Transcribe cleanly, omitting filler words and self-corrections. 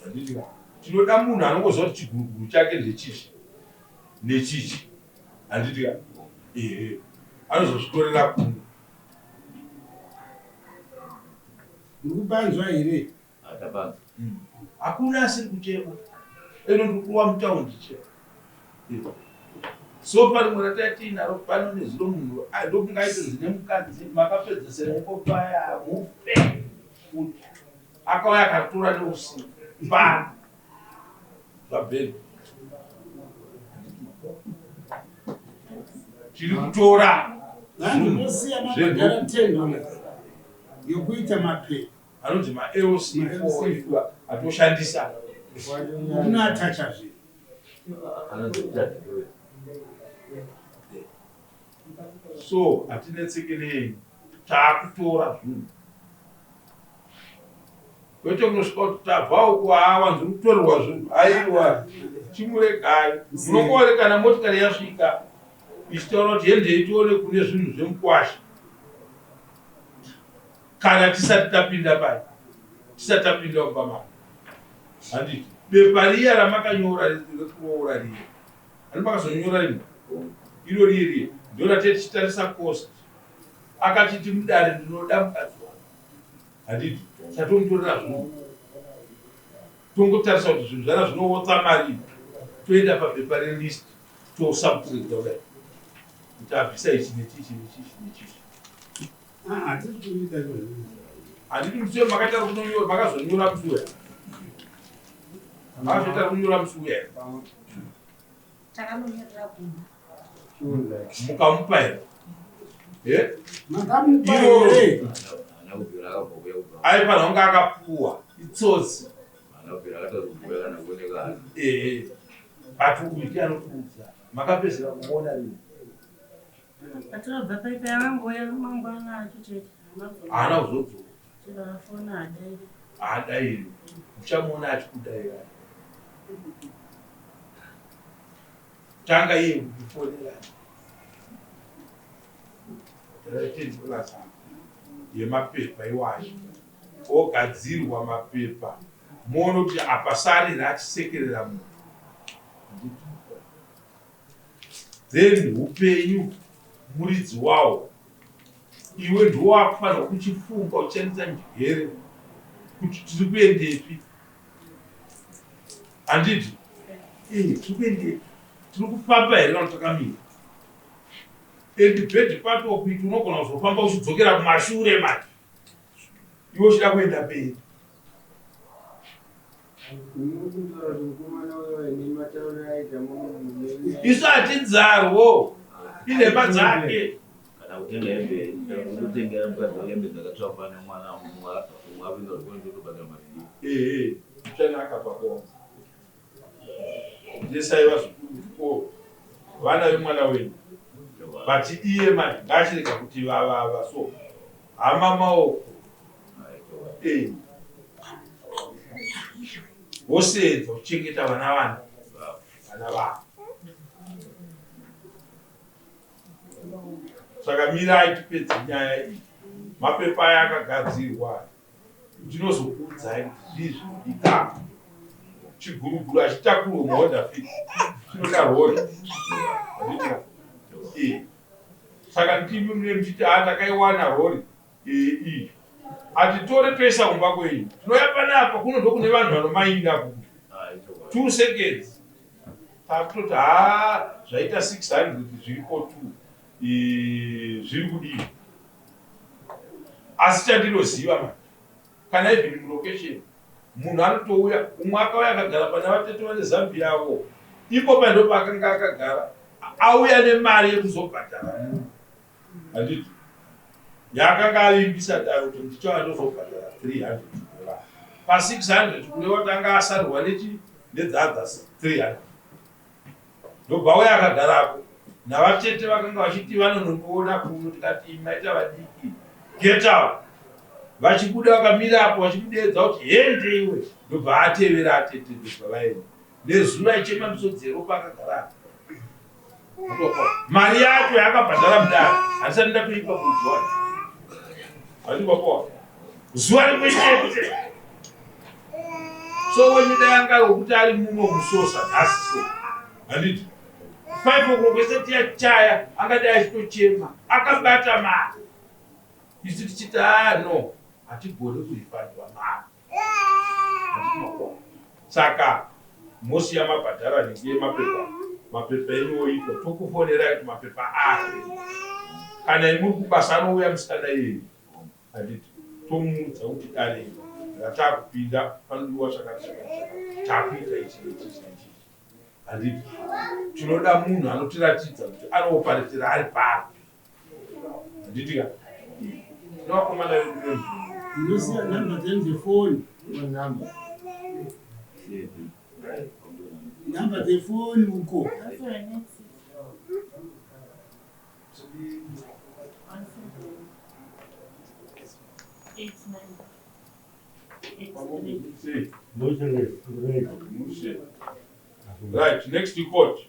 Handiti ka? Tinoda munhu anongoziva kuti chiguruguru chake ndechichi nechichi. Handiti ka? Ehe. Anozozvitorera kuno. Muri kupanzwa here? Atapanzwa. Hakuna asiri kuchema. Eno ndiri kuwa mutaundi che. Sofa rimwe ratatiinaro pano nezuro munhu ndokunga aitonzi nemukadzi makapedzesera iko paya mufe kuti akauya akatora neusiku pano zvabheni tiri kutora Vanhu vosiya mabhadhara $10 yokuita mapepa. Anonzi maLC4 atoshandisa. Unoatacha zvinhu. Anonzi Chadwe. So hatinetsekerei, taakutora zvinhu kwete kunosvika kuti tabva uku haawanzi kutorerwa zvinhu. Aiwa, chimuregai, munongoerekana motikari yasvika ichitaura kuti hendei tione kune zvinhu zvemukwasha. Kana tisati tapinda pai, tisati tapinda mumba mako, handiti bepa riya ramakanyora rekuroora riya, handi makazonyora rimwe iro riye riye ndo ratee tichitarisa cost. Akatiti mudare, "Ndinoda mukadzi wangu," handiti tatomutorera zvinhu, tongotarisa kuti zvinhu zvana zvinowotsa mari, toenda pabepa relist, tosubtracta kudai kuti abvisa ichi nechichi nechichi nechichi. Ah, hatisi kuita izvozvo. Handiti musi makaita kunonyora, makazonyora musi uya, makazoita kunyora musi uya here? Takanonyorera kumba. Mukamupa here? Eh? Makamupa Iro- here? Haana kubvira akambouya kubva. Aifanira kunge akapuwa, itsotsi. Haana kubvira akatozombuya kana kuoneka hake. Ehe, but uyu ndiye anokuudza. Makapedzera kumuona rini? Patinobva paipa vangouya mangwana acho chete. Haana kuzodzoka? Chero afona hadairi. Haadairi. Uchamuona achikudaira. Tanga iye kukufonera $10 yemapepa iwayo, ogadzirwa mapepa, muone kuti apasarira achisekerera munhu. Then upenyu muridzi wawo iwe ndiwo wakufanirwa kuchifunga uchishandisa njere kuti tiri kuendepi. Handiti tiri kuendepi? Tiri kufamba here kana takamira? And bad part of it, unogona kuzofamba uchidzokera kumashure manje iwe uchida kuenda mberi. Munokutora kuti mukomana uyo nematauriro aita muno. Isu hatidzarwo, inhema dzake. Kana kutenga hembe, kutengera mukadzi wake hembe dzakatsvakwa nemwana umwe apinda zvikoro, ndotobhadhara mari iyi. Ehe, uchanaka pako ndesai vazukuru kuchikoro, vana vemwana wenyu. But iye manje ngaachirega kuti vavava so hama maoko. Vosedza kuchengeta vana, vana vavo. Saka mirai tipedze nyaya iyi. Mapepa aya akagadzirwa, ndinozokuudzai kuti zvii zvinodikanwa. Chiguruguru hachitakurwe muHonda Fit, chinoda rori. Handiti? Saka ndimi mune muchiti, "A, ndakaiwana rori iyi, hatitore toisa kumba kwenyu." Tinouya panapa, kuno ndokune vanhu vanomainda kuno. 2 seconds takutoti, "Ha, zvaita 600 zviripo 2 zviri kudii?" Asi chandinoziva manje, kana even mulocation munhu anotouya, umwe akauya akagara pana vatete vane Zambia avo ipo pa ndo paakanga akagara, auya nemari yekuzobhadhara munhu, handiti yaakanga avimbisa daro kuti ndichauya ndozobhadhara $300 pa600, kureva kuti anga asarwa nechi nedzadza 300. Ndobva uya akagarapo navatete vakanga vachiti vanonondiona kuno, tikati, "Maita vadiki, get out." Vachibuda vakamirapo vachimudeedza kuti, "Hende iwe." Ndobva atevera atete, ndobva vaenda. Nezuva ichema misodzi yeropa akagarapo. Mari yacho yaakabhadhara mudare handisati ndatoipa mudzi wacho. Handiti papoa zuva rimwe chete. So wenyu dai anga wekuti ari muno musosa nhasi so, handiti 5 o'clock isati yachaya, angadai achitochema akabata mari. Isu tichiti, "Ah, no, hatigoni kurefundwa mari." Handiti saka mosiya mabhadhara nhingi yemapepa, mapepa enyu oitwa, tokufonerai kuti mapepa ari. Kana imuri kubasa, anouya musikana iyeye, handiti tomuudza kuti dare ratakupinda panodiwa chakati chakati chakati, takuita ichi, ichi, ichi, ichi. Handiti tinoda munhu anotiratidza kuti anooparetera ari papi, handiti ka? Tinovakomana vedu vemvura. Ndinosiya nhamba dzenyu dzefoni. Namba. Nhamba dzefoni uko. That's what I need. 17 89 83. Sei? Mushe. Right, next court.